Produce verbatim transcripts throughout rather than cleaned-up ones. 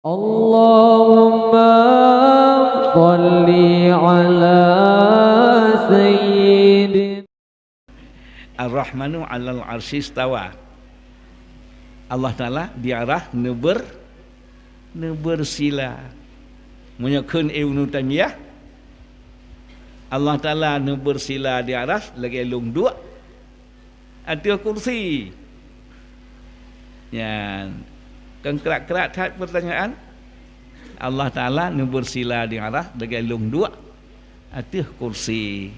Allahumma shalli ala sayyidina. Ar-Rahmanu 'alal 'arsy istawa. Allah Taala di arasy neuber-, neubersila. Meunyoe kheun Ibnu Taimiyah, Allah Taala neubersila di arasy lagée lôn duek ateueh kursi. Nyan, kon krak-krak that peurtanyaan. Allah Taala neubersila di arasy lagée lôn duek ateueh kursi.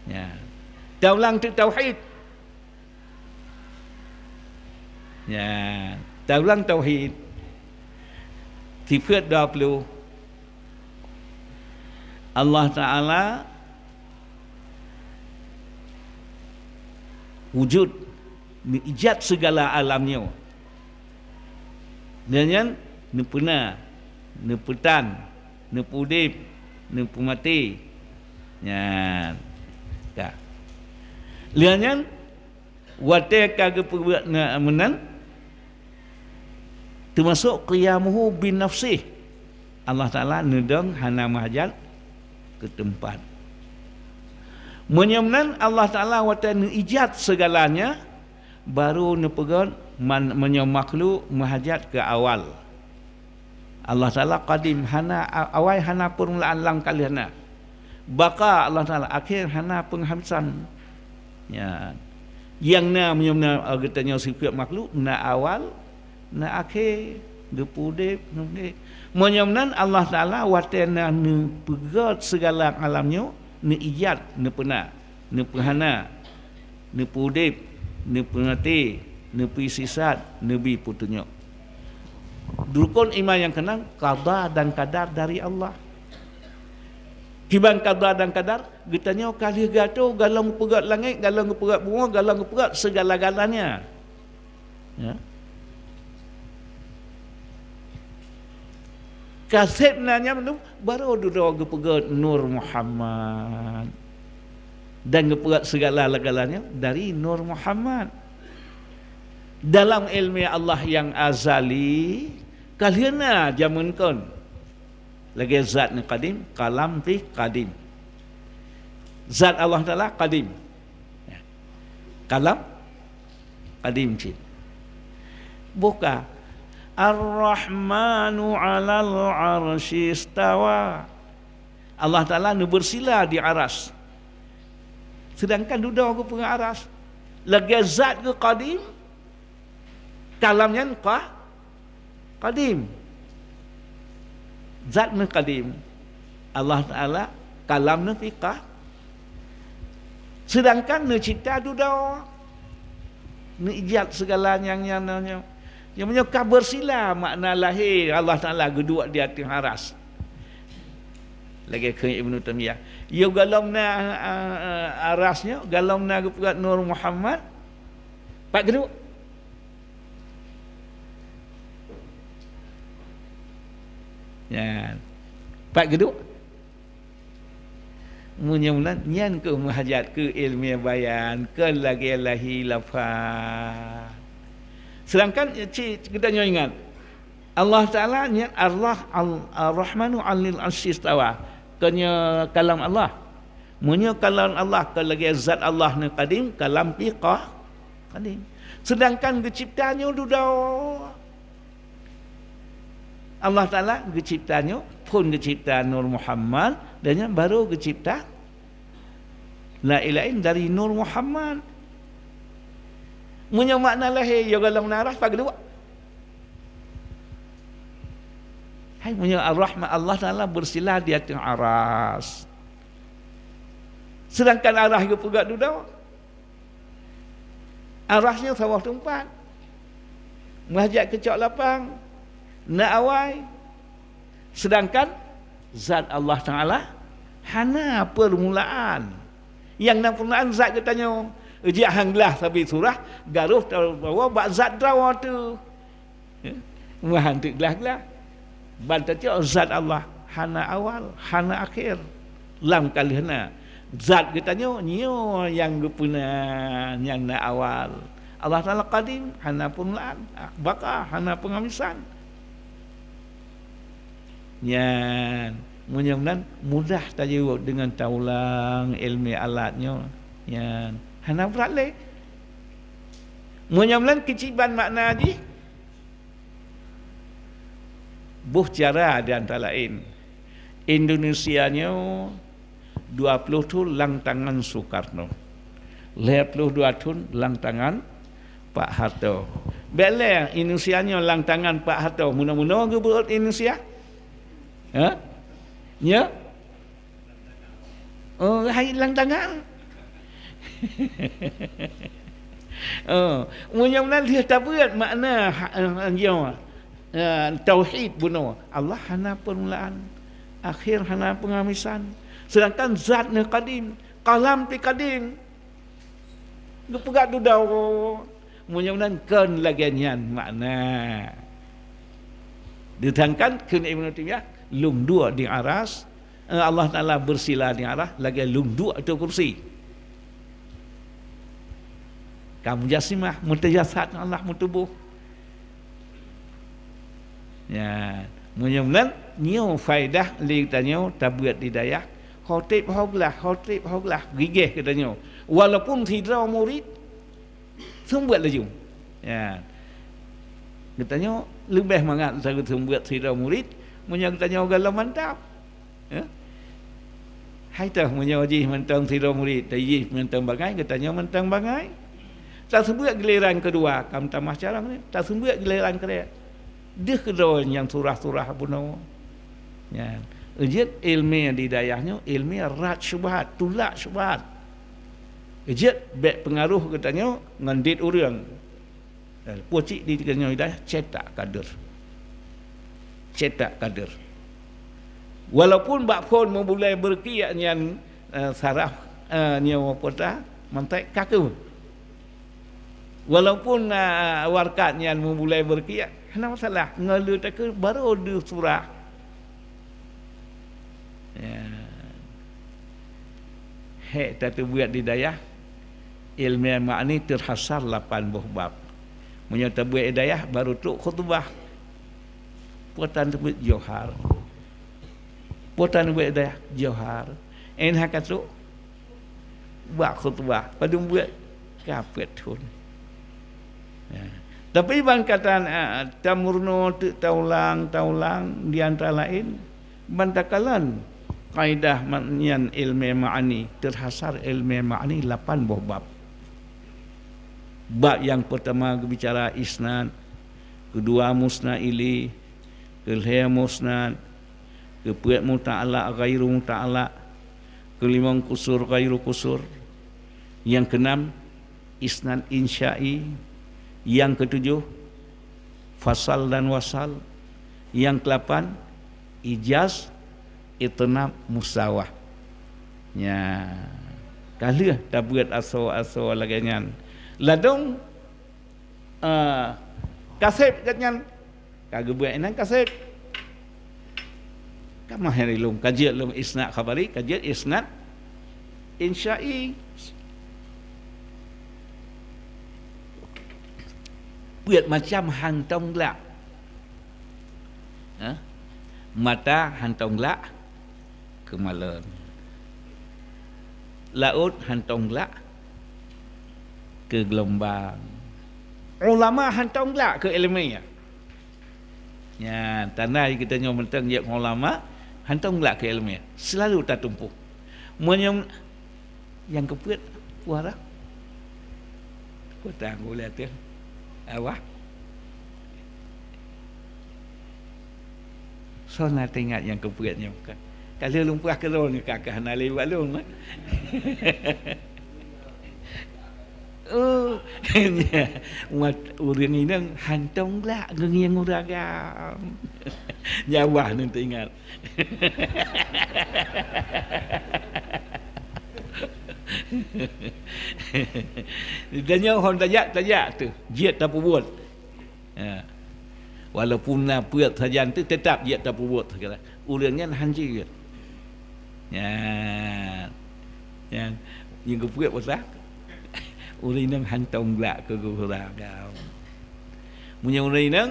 Nyan. Taulang teuk tauhid. Nyan. Taulang tauhid. Sifeut dua puluh. Allah Taala wujud, neuijat sigala alam nyoe. Lheueh nyan neupeuna, neupeutan, neupeuudeb, neupeumaté. Nyan. Ka. Lheueh nyan watée ka geupeubuet na-, meunan, teumasok qiyamuhu binafsih. Allah Taala neudong hana meuhajat keu teumpat. Meunyoe meunan Allah Taala watée neuijat sigalanya, baru neupeugét man-, meunyoe makhluk meuhajat keu awal. Allah Taala qadim, hana a-, awai hana peurmulaan lam ka lheueh na. Baqa Allah Taala akhé hana peunghabisan. Nyan. Nyang na meunyoe na, eh, geutanyoe sifeut makhluk, na awal, na akhé, geupeuudeb, geupeuudeb. Meunyoe meunan Allah Taala watée na neupeugét sigala alam nyoe, neuijat, neupeuna, neupeuhana, neupeuudeb, neupeumaté, neupeuisisat, neubi peutunyok. Rukon iman nyang keunam, qada dan qadar dari Allah. Kiban qada dan qadar, geutanyoe ka lheueh geuatoe, gohlom geupeugét langét, gohlom geupeugét bumoe, gohlom geupeugét segala-galanya. Ya. Ka sép na nyan mandum, baru dudoe geupeugét Nur Muhammad. Dan geupeugét segala-galanya dari Nur Muhammad. Dalam ilmu Allah yang azali, ka lheueh na jameun kon. Lagée zat nyang qadim, kalam pih qadim. Zat Allah Taala qadim. Ya. Kalam qadim cit. Buka. Ar-Rahmanu 'alal 'arsy istawa. Allah Taala neubersila di aras. Sedangkan dudoe geupeugah aras. Lagée zat geuh qadim, kalam nyan qa-, qadim. Zat neuh qadim. Allah Taala kalam neuh pih qa-, sedangkan neucipta dudoe. Neuijat segala nyang, nyang, nyang, nyang. Nyang meunyoe ka bersila makna lahé Allah Taala geuduek di ateueh aras. Lagée kheun Ibnu Taimiyah. Yo gohlom na, a, a, aras nyoe, gohlom na geupeugét Nur Muhammad, pat geuduek? Nyan. Pat geuduek? Meunyoe meunan, nyan keuh meuhajat keu ilmu bayan, keu lagée lahé lafaz. Sedangkan cit geutanyoe ingat, Allah Taala nyan Allah Al-, Ar-Rahmanu 'alal 'arsy istawa. Keu nyoe kalam Allah. Meunyoe kalam Allah, keu lagée zat Allah neuh qadim, kalam pih qa-, qadim. Sedangkan geucipta nyoe dudoe. Allah Taala geucipta nyoe, phon geucipta Nur Muhammad, dan nyan baru geucipta laén-laén dari Nur Muhammad. Meunyoe makna lahé, yo gohlom na aras, pat geuduek? Hai, meunyoe Ar-Rahman, Allah Taala bersila di ateueh aras. Sedangkan aras geupeugét dudoe. Aras nyoe saboh teumpat. Meuhajat keu cok lapang. Na awai. Sedangkan zat Allah Taala hana peurmulaan. Nyang na peurmulaan zat geutanyoe. Ejak han glah sabe surah, garoh tabawa bak zat droe teuh. Ya. Meuhan teuk glah-glah. Ban tacok zat Allah hana awal, hana akhé. Lam ka lheueh na. Zat geutanyoe, nyoe nyang geupeuna, nyang na awal. Allah Taala qadim, hana peurmulaan. Baqa, hana peunghabisan. Nyan, meunyoe nan mudah tajaweueb deungon taulang ilmu alat nyoe. Nyan, hana brat lé. Meunyoe nan keuciban makna jih, boh cara di antara laén. Indonesia nyoe dua ploh thon lam tangan Soekarno. Lhèe ploh dua thon lam tangan Pak Harto. Bèk lé Indonesia nyoe lam tangan Pak Harto, meunoe-meunoe geubeuet Indonesia? Ha? Nya? Oh, hai lam tangan. Oh, meunyoe nan lheueh tabeuet makna ha-, eh, nyoe, eh, tauhid bunoe. Allah hana peumulaan, akhir hana peungamisan. Sedangkan zat neuh kadim, kalam pi kadim. Geupeugah dudoe. Meunyoe nan kon lagèe nyan makna. Ditangkan kheun Ibnu Taimiyah, lôn duek di aras, eh, Allah Taala beusila di aras lagèe lôn duek ateueh kursi. Ka mujasimah, meuteujasadkan Allah meutuboh. Ya, meunyoe nan nyoe faedah lé tanyoe tabeuet di dayah, ho trép ho glah, ho trép ho glah, gigeh geutanyoe. Walaupun sidroe murit, seumeubeuet laju. Ya. Geutanyoe leubeh mangat seumeubeuet sidroe murit, meunyoe geutanyoe gohlom mantap. Ya. Hai teuh meunyoe jih mantong sidroe murit, jih mantong bangai, geutanyoe mantong bangai. Taseumeubeuet giliran keudua, ka meutamah carông nyoe, taseumeubeuet giliran keureueh. Deuh keudroe nyang surah-surah bunoe. Nyan. Jeuet ilmu di dayah nyoe, ilmu rad syubhat, tulak syubhat. Jeuet bèk peungaroh geutanyoe ngon dit ureueng. Eh, peue cit di geutanyoe di dayah, cetak kader. Cetak kader. Walaupun bak phon meubulai beureukiek nyan, eh, saraf, eh, nyoe peue ta, mantek kaku. Walaupun, ah, warkat nyan meubulai beureukiek, hana masalah. Ngon lheueh takheun baru deuh surah. Ya. Hek tateubiet di dayah, ilmu ma'ani teuhasar lapan boh bab. Meunyoe tabeuet di dayah, baru trok khutubah. Peue tan tabeuet johar. Peue tan tabeuet di dayah, johar. Ên haka trok bak khutbah, padum buet ka peuet thon. Ya. Tapi ban katan, a, tameurunoe teuk taulang-taulang di antara laén, ban takalon kaidah ma-, nyan ilmu ma'ani, teuhasar ilmu ma'ani lapan boh bab. Bab nyang peutama geubicara isnad, keudua musnad ilaih, keulhèe musnad, keupeuet muta'allaq ghairu muta'allaq, keulimong kusur ghairu kusur, nyang keunam isnad insya'i, nyang keutujoh fasal dan wasal, nyang keulapan ijaz, itnab, musawah. Nya, ka lheueh tabeuet asoe-asoe lagèe nyan. Ladôm, eh, kaseb geuh nyan Ka geubuet inan kaseb. Ka mahé lom, ka jeuet lom isnad khabari, ka jeuet isnad insya'i. Peuet macam hantong glak. Ha? Mata hantong glak keu malon. Laôt hantong glak keu geulumbang. Ulama hantong glak keu ileumèe. Nyan, tanda geutanyoe mantong jeuet ngon ulama, hantong glak keu ileumèe. Seulalu tatumpôh. Meunyoe nyang keupeuet, puara. Kota gula teuh. Awah. Soe na teuingat nyang keupeuet nyoe ka? Ka lheueh lôn peugah keudroe nyoe ka, ka hana lé bak lôn, eh? Oh, mat ureueng inong hantong glak geungieng ureueng agam. Nyan awah nyan teuingat. Dan nyoe hon tajak, tajak teuh, jeuet tapeubuet. Ya. Walaupun na peuet sajan teuh, teutap jeuet tapeubuet sagai. Ureueng nyan han jeuet. Nyan. Nyan. Nyang geupeuet peue sa? Ureueng inong hantong glak keu gurée agam. Meunyoe ureueng inong,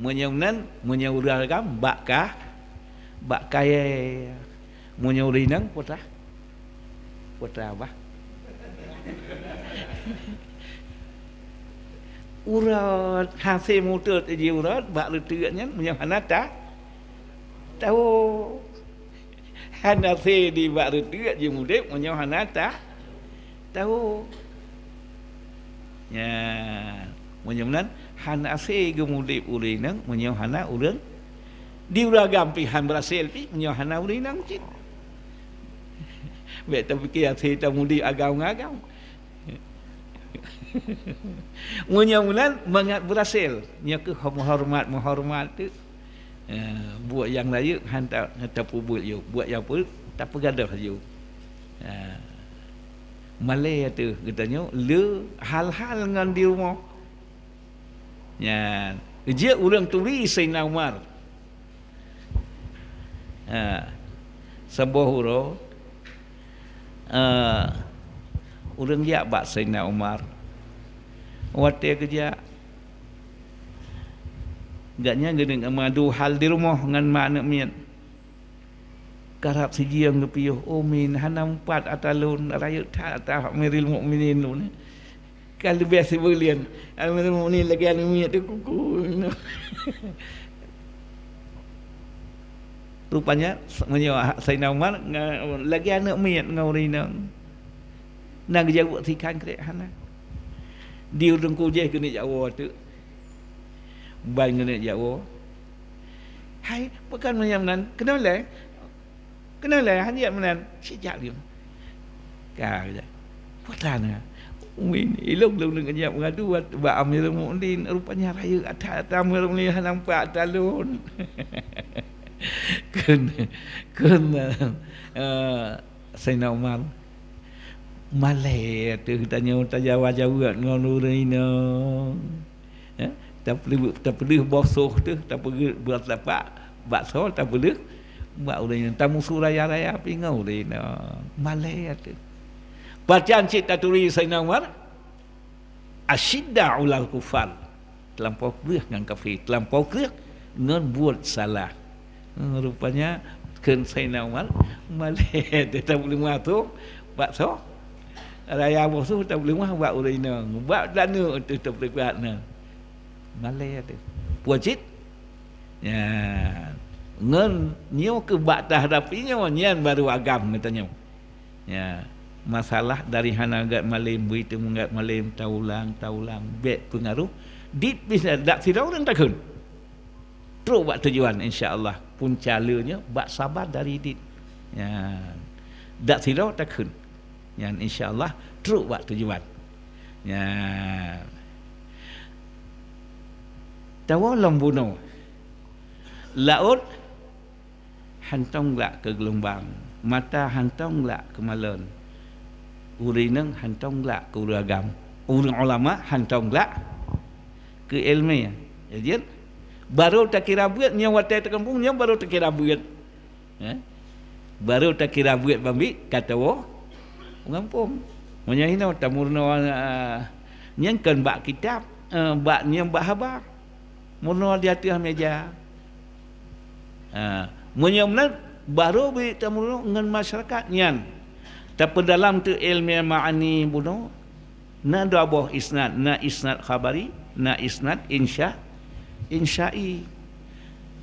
meunyoe nan, meunyoe ureueng agam, bak ka, Bak kayée, meunyoe ureuëng inong putra, putra bah. Urat hase mutot ji urat bak reuteuek nyan meunyoe hana ta tahu. Hana se di bak reuteuek ji mudeb meunyoe hana ta tahu. Nya, meunyoe meunan hana se geumudeb ureuëng inong meunyoe hana ureuëng di ureuëng agam pih han beurasel pih meunyoe hana ureuëng inong cit. Bék tapike hase tamudeb agam ngon agam. Meunyoe meunan mangat beurasel, nyoe keuh meuhoreumat-meuhoreumat tu. Eh, buet nyang rayeuk han ta-, han tapeubuet yôh, buet nyang peuet tapeugadôh yôh. Eh, malée ateueh geutanyoe le hal-hal ngon di rumoh. Nyan, jeuet ureuëng turi Saidina Umar. Ha, saboh uroe, eh, ureuëng jak bak Saidina Umar. Watée geujak, gobnyan geuneuk meudua hal di rumoh ngon ma aneuëk miet. Karab sijeueng geupiôh, "Umin, hana meupat atra lôn, rayeuk that atra Amirul Mukminin lôn." Ka leubeh sibuleuen, Amirul Mukminin lagée aneuëk miet teuh kuku. Rupanya, meunyoe Saidina Umar nga-, lagée aneuëk miet ngon ureuëng inong. Na geujaweueb sikhan krek hana. Di ureuëng kujéh keuneuk jak woe teuk. Ban keuneuk jak woe. "Hai, pakon manyang nan? Keunoe lé? Keunoe lé, han jeuet meunan?" "Sijak lom." Ka geujak. Peue tan na? "Umin, ilong lôn deungon jak meungadu bak Amirul Mukminin, rupanya rayeuk that atra Amirul Mukminin hana meupat atra lôn." Kheun, kheun, eh, Saidina Umar, "Malée ateueh tanyoe tajawa-jaweueb ngon ureuëng inong. Eh, tapeuleuh, tapeuleuh boh soh teuh, tapeuleuh beuratapak baksoe, tapeuleuh bak ureuëng inong. Tamusu raya-raya pih ngon ureuëng inong. Malée ateueh." Pajan cit taturi Saidina Umar, asyidda ulal kufar, teulampo kreueh ngon kafé, teulampo kreueh ngon buet salah. Hmm, rupanya kheun Saidina Umar, "Malée ateueh tapeuleumah soh baksoe, raya boh soh tapeuleumah bak ureuëng inong, bak daneuk teuh tapeuleumah na. Malée ateueh." Peue cit? Nyan, ngon nyoe keuh bak tahadapi nyoe, nyan baru agam geutanyoe. Ya, masalah dari hana gét malem, bui teungoh gét malem, taulang, taulang, bék peungaruh. Dit bisa dak sidroe ureuëng takheun. Trok bak tujuan, insya Allah, punca le nyoe bak sabar dari dit. Ya, dak sidroe takheun. Nyan, insya Allah, trok bak tujuan. Ya. Tawoe lom bunoe. Laôt hantong glak keu geulumbang, mata hantong glak keu malon. Ureuëng inong hantong glak keu ureuëng agam. Ureuëng ulama hantong glak keu iéleumé. Jadi, barô takira beuet nyoe watée teukampung, nyoe barô takira beuet. Eh? Barô takira beuet ban biet ka tawoe u gampông. Meunyoe hinoe tameurunoe, ah, nyan kon bak kitab, eh, bak nyoe bak haba. Meurunoe di ateueh méja. Ha, meunyoe meunan, barô bri tameurunoe ngon masyarakat nyan. Tapeudalam teuk iéleumé ma'ani bunoe. Na dua boh isnad, na isnad khabari, na isnad insya-, insya'i.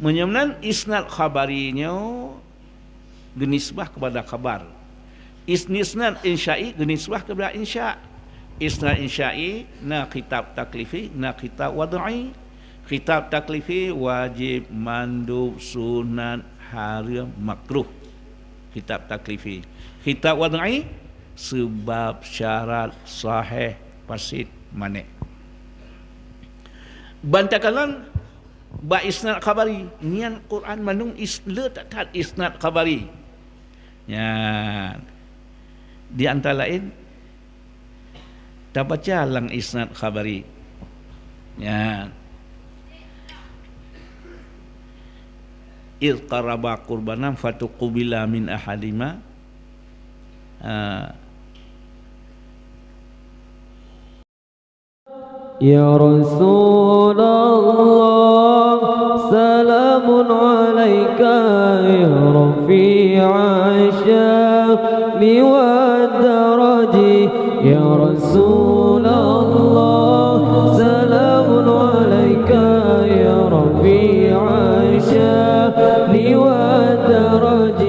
Meunyoe meunan, isnad khabari nyoe geunisbah keupada khabar. Is-, isnad insya'i geunisbah keupada insya'. Isnad insya'i na khitab taklifi, na khitab wad'i. Khitab taklifi wajib, mandub, sunat, hareuem, makruh. Khitab taklifi. Khitab wad'i seubab, syarat, sahih, fasid, mané'. Ban takalon bak isnad khabari, nyan Quran mandum is-, le that-that isnad khabari. Nyan, di antara laén, tabaca lam isnad khabari. Nyan, "Idz qarraba qurbanan fatuqubila min ahadihima." Ah. Ya Rasulullah, salam سلام عليك يا رفيع الشأن والدرج، يا رسول الله، سلام عليك يا رفيع الشأن والدرج.